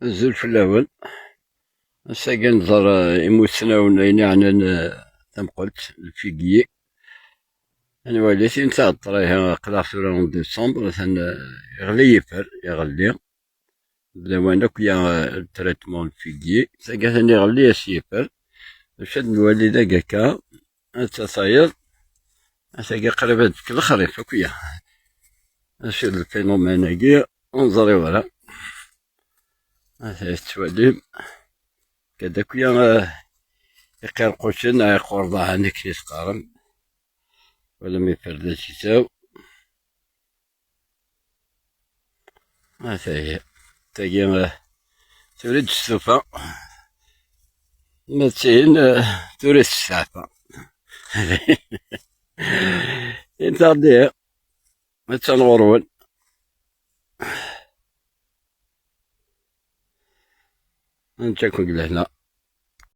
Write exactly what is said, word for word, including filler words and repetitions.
Azul fell-awen. Ass-agi ad nẓer, eh, imussnawen ayen iɛnan, eh, tamqelt, lfigyi. Ad nwali tin taɣeṭṭra-ihi, aql-aɣ tura en décembre, atan, eh, iɣli yifer, iɣelli. D lawan akk ya, eh, le traitement lfigyi. Tagi atan iɣelli-as yifer. D acu ad nwali dagi akka? Ad tasayeḍ. Tagi qrib ad d-tefk lexrif akk ya. Acu d lphénomène-agi? Ur neẓri wara. Ata tettwalim. Kad akk ya, eh, iqirqucen, ay iqurḍaɛen, akken i s-qqaren. Wala mi ferda sitaw. Ata-ya. Tagi, eh, tura i d-testufa. Ma d tihin, eh, tura i testeɛfa. Intaɣ-d ihi. Attan ɣur-wen. Neǧǧa-ken deg lehna.